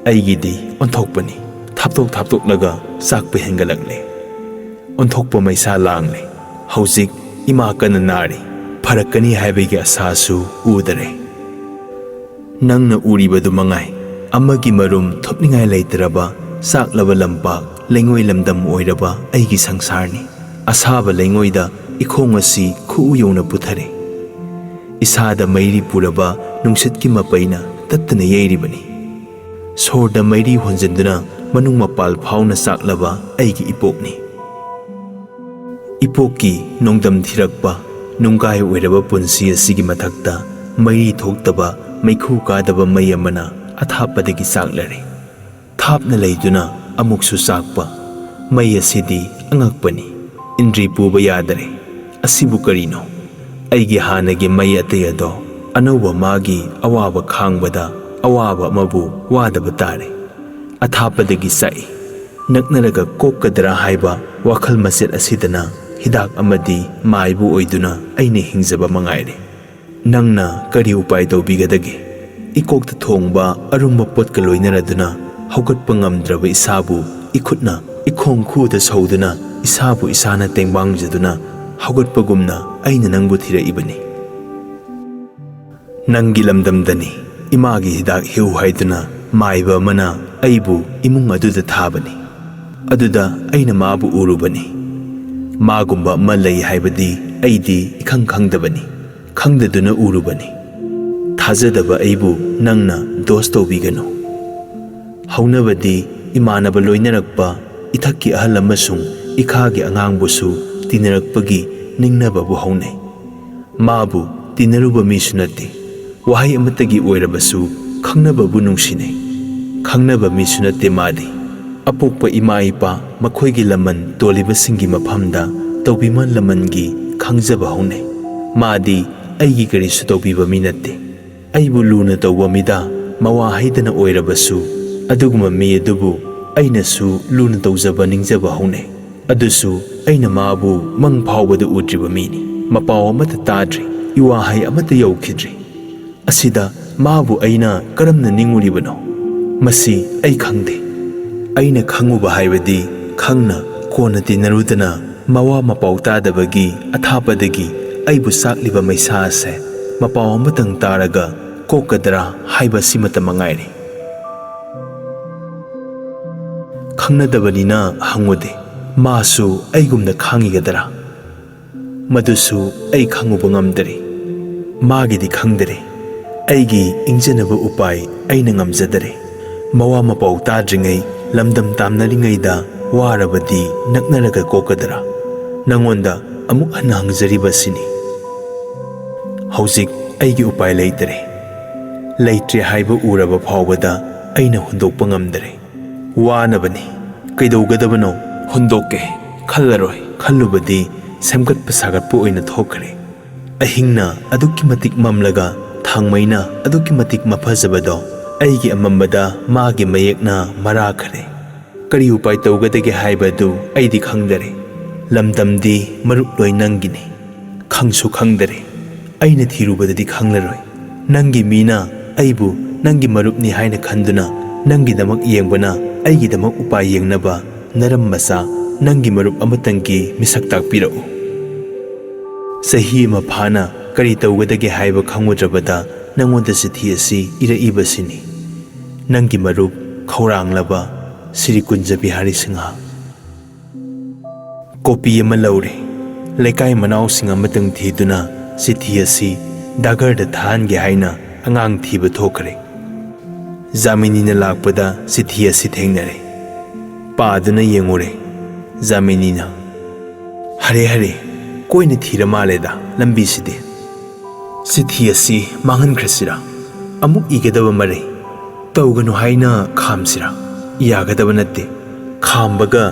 ꯑꯩꯒꯤꯗꯤ ꯑꯣꯟꯊꯣꯛꯄꯅꯤ꯫ ꯊꯥꯞꯇꯣꯛ ꯊꯥꯞꯇꯣꯛꯂꯒ ꯆꯥꯛꯄ ꯍꯦꯟꯒꯠꯂꯛꯂꯦ꯫ ꯑꯣꯟꯊꯣꯛꯄ ꯃꯩꯁꯥ ꯂꯥꯡꯂꯦ꯫ ꯍꯧꯖꯤꯛ ꯏꯃꯥ ꯀꯟꯅ ꯅꯥꯔꯤ꯫ ꯐꯔꯛꯀꯅꯤ ꯍꯥꯏꯕꯒꯤ ꯑꯁꯥꯁꯨ ꯎꯗꯔꯦ꯫ ꯅꯪꯅ ꯎꯔꯤꯕꯗꯨ ꯃꯉꯥꯏ꯫ ꯑꯃꯒꯤ ꯃꯔꯨꯝ ꯊꯨꯞꯅꯤꯡꯉꯥꯏ ꯂꯩꯇ꯭ꯔꯕ, ꯆꯥꯛꯂꯕ ꯂꯝꯄꯥꯛ, ꯂꯩꯉꯣꯏ ꯂꯝꯗꯝ ꯑꯣꯏꯔꯕ ꯑꯩꯒꯤ ꯁꯪꯁꯥꯔꯅꯤ꯫ ꯑꯁꯥꯕ ꯂꯩꯉꯣꯏꯗ ꯏꯈꯣꯡ ꯑꯁꯤ ꯈꯨꯎ ꯌꯧꯅ ꯄꯨꯊꯔꯦ꯫ ꯏꯁꯥꯗ ꯃꯩꯔꯤ ꯄꯨꯔꯕ ꯅꯨꯡꯁꯤꯠꯀꯤ ꯃꯄꯩꯅ ꯇꯠꯇꯅ ꯌꯩꯔꯤꯕꯅꯤ꯫ ꯁꯣꯔꯗ ꯃꯩꯔꯤ ꯍꯣꯟꯖꯤꯟꯗꯨꯅ ꯃꯅꯨꯡ ꯃꯄꯥꯜ ꯐꯥꯎꯅ ꯆꯥꯛꯂꯕ ꯑꯩꯒꯤ ꯏꯄꯣꯛꯅꯤ꯫ ꯏꯄꯣꯛꯀꯤ ꯅꯣꯡꯗꯝ ꯊꯤꯔꯛꯄ ꯅꯨꯡꯒꯥꯏ ꯑꯣꯏꯔꯕ ꯄꯨꯟꯁꯤ ꯑꯁꯤꯒꯤ ꯃꯊꯛꯇ ꯃꯩꯔꯤ ꯊꯣꯛꯇꯕ, ꯃꯩꯈꯨ ꯀꯥꯗꯕ ꯃꯩ ꯑꯃꯅ ꯑꯊꯥꯞꯄꯗꯒꯤ ꯆꯥꯛꯂꯔꯦ꯫ ꯊꯥꯞꯅ ꯂꯩꯗꯨꯅ ꯑꯃꯨꯛꯁꯨ ꯆꯥꯛꯄ꯫ ꯃꯩ ꯑꯁꯤꯗꯤ ꯑꯉꯛꯄꯅꯤ꯫ ꯏꯟꯗ꯭ꯔꯤ ꯄꯨꯕ ꯌꯥꯗꯔꯦ꯫ ꯑꯁꯤꯕꯨ ꯀꯔꯤꯅꯣ? ꯑꯩꯒꯤ ꯍꯥꯟꯅꯒꯤ ꯃꯩ ꯑꯇꯩ ꯑꯗꯣ ꯑꯅꯧꯕ ꯃꯥꯒꯤ ꯑꯋꯥꯕ ꯈꯥꯡꯕꯗ ꯑꯋꯥꯕ ꯑꯃꯕꯨ ꯋꯥꯗꯕ ꯇꯥꯔꯦ꯫ ꯑꯊꯥꯞꯄꯗꯒꯤ ꯆꯥꯛꯏ꯫ ꯅꯛꯅꯔꯒ ꯀꯣꯛꯀꯗ꯭ꯔꯥ ꯍꯥꯏꯕ ꯋꯥꯈꯜ ꯃꯆꯦꯠ ꯑꯁꯤꯗꯅ ꯍꯤꯗꯥꯛ ꯑꯃꯗꯤ ꯃꯥꯏꯕ ꯑꯣꯏꯗꯨꯅ ꯑꯩꯅ ꯍꯤꯡꯖꯕ ꯃꯉꯥꯏꯔꯦ꯫ ꯅꯪꯅ ꯀꯔꯤ ꯎꯄꯥꯏ ꯇꯧꯕꯤꯒꯗꯒꯦ? ꯏꯀꯣꯛꯇ ꯊꯣꯡꯕ ꯑꯔꯨꯝꯕ ꯄꯣꯠꯀ ꯂꯣꯏꯅꯔꯗꯨꯅ ꯍꯧꯒꯠꯄ ꯉꯝꯗ꯭ꯔꯕ ꯏꯁꯥꯕꯨ ꯏꯈꯨꯠꯅ ꯏꯈꯣꯡ ꯈꯨꯗ ꯁꯧꯗꯨꯅ ꯏꯁꯥꯕꯨ ꯏꯁꯥꯅ ꯇꯦꯡꯕꯥꯡꯖꯗꯨꯅ ꯍꯧꯒꯠꯄꯒꯨꯝꯅ ꯑꯩꯅ ꯅꯪꯕꯨ ꯊꯤꯔꯛꯏꯕꯅꯤ꯫ ꯅꯪꯒꯤ ꯂꯝꯗꯝꯗꯅꯤ꯫ ꯏꯃꯥꯒꯤ ꯍꯤꯗꯥꯛ ꯍꯦꯛꯎ ꯍꯥꯏꯗꯨꯅ ꯃꯥꯏꯕ ꯑꯃꯅ ꯑꯩꯕꯨ ꯏꯃꯨꯡ ꯑꯗꯨꯗ ꯊꯥꯕꯅꯤ꯫ ꯑꯗꯨꯗ ꯑꯩꯅ ꯃꯥꯕꯨ ꯎꯔꯨꯕꯅꯤ꯫ ꯃꯥꯒꯨꯝꯕ ꯑꯃ ꯂꯩ ꯍꯥꯏꯕꯗꯤ ꯑꯩꯗꯤ ꯏꯈꯪ ꯈꯪꯗꯕꯅꯤ꯫ ꯈꯪꯗꯗꯨꯅ ꯎꯔꯨꯕꯅꯤ꯫ ꯊꯥꯖꯗꯕ ꯑꯩꯕꯨ ꯅꯪꯅ ꯗꯣꯁ ꯇꯧꯕꯤꯒꯅꯨ꯫ ꯍꯧꯅꯕꯗꯤ ꯏꯃꯥꯟꯅꯕ ꯂꯣꯏꯅꯔꯛꯄ, ꯏꯊꯛꯀꯤ ꯑꯍꯜ ꯑꯃꯁꯨꯡ ꯏꯈꯥꯒꯤ ꯑꯉꯥꯡꯕꯨꯁꯨ ꯇꯤꯟꯅꯔꯛꯄꯒꯤ ꯅꯤꯡꯅꯕꯕꯨ ꯍꯧꯅꯩ꯫ ꯃꯥꯕꯨ ꯇꯤꯟꯅꯔꯨꯕ ꯃꯤꯁꯨ ꯅꯠꯇꯦ꯫ ꯋꯥꯍꯩ ꯑꯃꯠꯇꯒꯤ ꯑꯣꯏꯔꯕꯁꯨ ꯈꯪꯅꯕꯕꯨ ꯅꯨꯡꯁꯤꯅꯩ꯫ ꯈꯪꯅꯕ ꯃꯤꯁꯨ ꯅꯠꯇꯦ ꯃꯥꯗꯤ꯫ ꯑꯄꯣꯛꯄ ꯏꯃꯥ ꯏꯄꯥ, ꯃꯈꯣꯏꯒꯤ ꯂꯃꯟ ꯇꯣꯜꯂꯤꯕꯁꯤꯡꯒꯤ ꯃꯐꯝꯗ ꯇꯧꯕꯤꯃꯜ ꯂꯃꯟꯒꯤ ꯈꯪꯖꯕ ꯍꯧꯅꯩ꯫ ꯃꯥꯗꯤ ꯑꯩꯒꯤ ꯀꯔꯤꯁꯨ ꯇꯧꯕꯤꯕ ꯃꯤ ꯅꯠꯇꯦ꯫ ꯑꯩꯕꯨ ꯂꯨꯅ ꯇꯧꯕ ꯃꯤꯗ ꯃꯋꯥ ꯍꯩꯗꯅ ꯑꯣꯏꯔꯕꯁꯨ ꯑꯗꯨꯒꯨꯝꯕ ꯃꯤ ꯑꯗꯨꯕꯨ ꯑꯩꯅꯁꯨ ꯂꯨꯅ ꯇꯧꯖꯕ ꯅꯤꯡꯖꯕ ꯍꯧꯅꯩ꯫ ꯑꯗꯨꯁꯨ ꯑꯩꯅ ꯃꯥꯕꯨ ꯃꯪ ꯐꯥꯎꯕꯗ ꯎꯗ꯭ꯔꯤꯕ ꯃꯤꯅꯤ꯫ ꯃꯄꯥꯎ ꯑꯃꯠꯇ ꯇꯥꯗ꯭ꯔꯤ, ꯏꯋꯥ ꯍꯩ ꯑꯃꯠꯇ ꯌꯧꯈꯤꯗ꯭ꯔꯤ꯫ ꯑꯁꯤꯗ ꯃꯥꯕꯨ ꯑꯩꯅ ꯀꯔꯝꯅ ꯅꯤꯡꯉꯨꯔꯤꯕꯅꯣ? ꯃꯁꯤ ꯑꯩ ꯈꯪꯗꯦ꯫ ꯑꯩꯅ ꯈꯪꯉꯨꯕ ꯍꯥꯏꯕꯗꯤ ꯈꯪꯅ ꯀꯣꯟꯅ ꯇꯤꯟꯅꯔꯨꯗꯅ ꯃꯋꯥ ꯃꯄꯥꯎ ꯇꯥꯗꯕꯒꯤ ꯑꯊꯥꯞꯄꯗꯒꯤ ꯑꯩꯕꯨ ꯆꯥꯛꯂꯤꯕ ꯃꯩꯁꯥ ꯑꯁꯦ ꯃꯄꯥꯎ ꯑꯃꯇꯪ ꯇꯥꯔꯒ ꯀꯣꯛꯀꯗ꯭ꯔꯥ ꯍꯥꯏꯕ ꯑꯁꯤꯃꯇ ꯃꯉꯥꯏꯔꯦ꯫ ꯈꯪꯅꯗꯕꯅꯤꯅ ꯍꯪꯉꯨꯗꯦ꯫ ꯃꯥꯁꯨ ꯑꯩꯒꯨꯝꯅ ꯈꯥꯡꯉꯤꯒꯗ꯭ꯔꯥ? ꯃꯗꯨꯁꯨ ꯑꯩ ꯈꯪꯉꯨꯕ ꯉꯝꯗꯔꯤ꯫ ꯃꯥꯒꯤꯗꯤ ꯈꯪꯗꯔꯦ꯫ ꯑꯩꯒꯤ ꯏꯪꯖꯅꯕ ꯎꯄꯥꯏ ꯑꯩꯅ ꯉꯝꯖꯗꯔꯦ꯫ ꯃꯋꯥ ꯃꯄꯥꯎ ꯇꯥꯗ꯭ꯔꯤꯉꯩ, ꯂꯝꯗꯝ ꯇꯥꯝꯅꯔꯤꯉꯩꯗ ꯋꯥꯔꯕꯗꯤ ꯅꯛꯅꯔꯒ ꯀꯣꯛꯀꯗ꯭ꯔꯥ? ꯅꯉꯣꯟꯗ ꯑꯃꯨꯛ ꯍꯟꯅ ꯍꯪꯖꯔꯤꯕꯁꯤꯅꯤ꯫ ꯍꯧꯖꯤꯛ ꯑꯩꯒꯤ ꯎꯄꯥꯏ ꯂꯩꯇꯔꯦ꯫ ꯂꯩꯇ꯭ꯔꯦ ꯍꯥꯏꯕ ꯎꯔꯕ ꯐꯥꯎꯕꯗ ꯑꯩꯅ ꯍꯨꯟꯗꯣꯛꯄ ꯉꯝꯗꯔꯦ꯫ ꯋꯥꯅꯕꯅꯤ꯫ ꯀꯩꯗꯧꯒꯗꯕꯅꯣ? ꯍꯨꯟꯗꯣꯛꯀꯦ꯫ ꯈꯜꯂꯔꯣꯏ꯫ ꯈꯜꯂꯨꯕꯗꯤ ꯁꯦꯝꯒꯠꯄ ꯁꯥꯒꯠꯄ ꯑꯣꯏꯅ ꯊꯣꯛꯈ꯭ꯔꯦ꯫ ꯑꯍꯤꯡꯅ ꯑꯗꯨꯛꯀꯤ ꯃꯇꯤꯛ ꯃꯝꯂꯒ ꯊꯥꯡꯃꯩꯅ ꯑꯗꯨꯛꯀꯤ ꯃꯇꯤꯛ ꯃꯐꯖꯕꯗꯣ ꯑꯩꯒꯤ ꯑꯃꯝꯕꯗ ꯃꯥꯒꯤ ꯃꯌꯦꯛꯅ ꯃꯔꯥꯈꯔꯦ꯫ ꯀꯔꯤ ꯎꯄꯥꯏ ꯇꯧꯒꯗꯒꯦ ꯍꯥꯏꯕ ꯑꯗꯨ ꯑꯩꯗꯤ ꯈꯪꯗꯔꯦ꯫ ꯂꯝꯗꯝꯗꯤ ꯃꯔꯨꯞ ꯂꯣꯏ ꯅꯪꯒꯤꯅꯤ꯫ ꯈꯪꯁꯨ ꯈꯪꯗꯔꯦ꯫ ꯑꯩꯅ ꯊꯤꯔꯨꯕꯗꯗꯤ ꯈꯪꯂꯔꯣꯏ꯫ ꯅꯪꯒꯤ ꯃꯤꯅ ꯑꯩꯕꯨ ꯅꯪꯒꯤ ꯃꯔꯨꯞꯅꯤ ꯍꯥꯏꯅ ꯈꯟꯗꯨꯅ ꯅꯪꯒꯤꯗꯃꯛ ꯌꯦꯡꯕꯅ ꯑꯩꯒꯤꯗꯃꯛ ꯎꯄꯥꯏ ꯌꯦꯡꯅꯕ ꯅꯔꯝ ꯃꯆꯥ, ꯅꯪꯒꯤ ꯃꯔꯨꯞ ꯑꯃꯇꯪꯒꯤ ꯃꯤꯁꯛ ꯇꯥꯛꯄꯤꯔꯛꯎ꯫ ꯆꯍꯤ ꯑꯃ ꯐꯥꯅ ꯀꯔꯤ ꯇꯧꯒꯗꯒꯦ ꯍꯥꯏꯕ ꯈꯪꯉꯨꯗ꯭ꯔꯕꯗ ꯅꯪꯉꯣꯟꯗ ꯆꯤꯊꯤ ꯑꯁꯤ ꯏꯔꯛꯏꯕꯁꯤꯅꯤ꯫ ꯅꯪꯒꯤ ꯃꯔꯨꯞ ꯈꯧꯔꯥꯡꯂꯕ ꯁ꯭ꯔꯤ ꯀꯨꯟꯖ ꯕꯤꯍꯥꯔꯤ ꯁꯤꯡꯍ꯫ ꯀꯣꯄꯤ ꯑꯃ ꯂꯧꯔꯦ꯫ ꯂꯩꯀꯥꯏ ꯃꯅꯥꯎꯁꯤꯡ ꯑꯃꯇꯪ ꯊꯤꯗꯨꯅ ꯆꯤꯊꯤ ꯑꯁꯤ ꯗꯥꯒꯔꯗ ꯊꯥꯍꯟꯒꯦ ꯍꯥꯏꯅ ꯑꯉꯥꯡ ꯊꯤꯕ ꯊꯣꯛꯈ꯭ꯔꯦ꯫ ꯖꯥꯃꯤꯅꯤꯅ ꯂꯥꯛꯄꯗ ꯆꯤꯊꯤ ꯑꯁꯤ ꯊꯦꯡꯅꯔꯦ꯫ ꯄꯥꯗꯨꯅ ꯌꯦꯡꯉꯨꯔꯦ꯫ ꯖꯥꯃꯤꯅꯤꯅ, "ꯍꯔꯦ ꯍꯔꯦ, ꯀꯣꯏꯅ ꯊꯤꯔ ꯃꯥꯜꯂꯦꯗ ꯂꯝꯕꯤꯁꯤꯗꯤ꯫ ꯆꯤꯊꯤ ꯑꯁꯤ ꯃꯥꯡꯍꯟꯈ꯭ꯔꯁꯤꯔꯥ? ꯑꯃꯨꯛ ꯏꯒꯗꯕ ꯃꯔꯩ꯫ ꯇꯧꯒꯅꯨ ꯍꯥꯏꯅ ꯈꯥꯝꯁꯤꯔꯥ? ꯌꯥꯒꯗꯕ ꯅꯠꯇꯦ꯫ ꯈꯥꯝꯕꯒ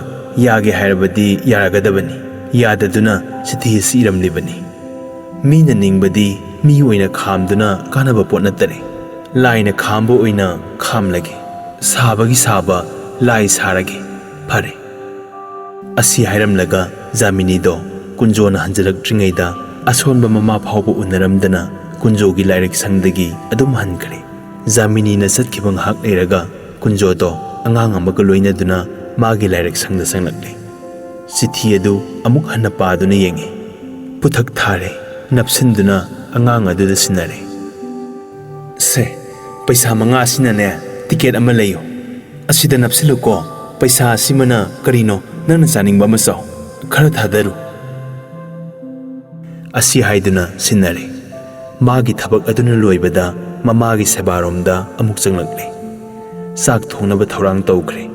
ꯌꯥꯒꯦ ꯍꯥꯏꯔꯕꯗꯤ ꯌꯥꯔꯒꯗꯕꯅꯤ꯫ ꯌꯥꯗꯗꯨꯅ ꯆꯤꯊꯤ ꯑꯁꯤ ꯏꯔꯝꯂꯤꯕꯅꯤ꯫ ꯃꯤꯅ ꯅꯤꯡꯕꯗꯤ ꯃꯤ ꯑꯣꯏꯅ ꯈꯥꯝꯗꯨꯅ ꯀꯥꯟꯅꯕ ꯄꯣꯠ ꯅꯠꯇꯔꯦ꯫ ꯂꯥꯏꯅ ꯈꯥꯝꯕ ꯑꯣꯏꯅ ꯈꯥꯝꯂꯒꯦ꯫ ꯁꯥꯕꯒꯤ ꯁꯥꯕ ꯂꯥꯏ ꯁꯥꯔꯒꯦ꯫ ꯐꯔꯦ꯫" ꯑꯁꯤ ꯍꯥꯏꯔꯝꯂꯒ ꯖꯥꯃꯤꯅꯤꯗꯣ ꯀꯨꯟꯖꯣꯅ ꯍꯟꯖꯤꯜꯂꯛꯇ꯭ꯔꯤꯉꯩꯗ ꯑꯁꯣꯟꯕ ꯃꯃꯥ ꯐꯥꯎꯕ ꯎꯅꯔꯝꯗꯅ ꯀꯨꯟꯖꯣꯒꯤ ꯂꯥꯏꯔꯤꯛ ꯁꯪꯗꯒꯤ ꯑꯗꯨꯝ ꯍꯟꯈ꯭ꯔꯦ꯫ ꯖꯥꯃꯤꯅꯤꯅ ꯆꯠꯈꯤꯕ ꯉꯥꯏꯍꯥꯛ ꯂꯩꯔꯒ ꯀꯨꯟꯖꯣꯗꯣ ꯑꯉꯥꯡ ꯑꯃꯒ ꯂꯣꯏꯅꯗꯨꯅ ꯃꯥꯒꯤ ꯂꯥꯏꯔꯤꯛ ꯁꯪꯗ ꯆꯪꯂꯛꯂꯦ꯫ ꯆꯤꯊꯤ ꯑꯗꯨ ꯑꯃꯨꯛ ꯍꯟꯅ ꯄꯥꯗꯨꯅ ꯌꯦꯡꯉꯤ꯫ ꯄꯨꯊꯛ ꯊꯥꯔꯦ꯫ ꯅꯞꯁꯤꯟꯗꯨꯅ ꯑꯉꯥꯡ ꯑꯗꯨꯗ ꯁꯤꯟꯅꯔꯦ꯫ "ꯁꯦ, ꯄꯩꯁꯥ ꯃꯉꯥ ꯑꯁꯤꯅꯅꯦ ꯇꯤꯀꯦꯠ ꯑꯃ ꯂꯩꯌꯨ꯫ ꯑꯁꯤꯗ ꯅꯞꯁꯤꯜꯂꯨꯀꯣ꯫ ꯄꯩꯁꯥ ꯑꯁꯤꯃꯅ ꯀꯔꯤꯅꯣ ꯅꯪꯅ ꯆꯥꯅꯤꯡꯕ ꯑꯃ ꯆꯥꯎ꯫ ꯈꯔ ꯊꯥꯗꯔꯨ꯫" ꯑꯁꯤ ꯍꯥꯏꯗꯨꯅ ꯁꯤꯟꯅꯔꯦ꯫ ꯃꯥꯒꯤ ꯊꯕꯛ ꯑꯗꯨꯅ ꯂꯣꯏꯕꯗ ꯃꯃꯥꯒꯤ ꯁꯦꯕꯥꯔꯣꯝꯗ ꯑꯃꯨꯛ ꯆꯪꯂꯛꯂꯦ꯫ ꯆꯥꯛ ꯊꯣꯡꯅꯕ ꯊꯧꯔꯥꯡ ꯇꯧꯈ꯭ꯔꯦ꯫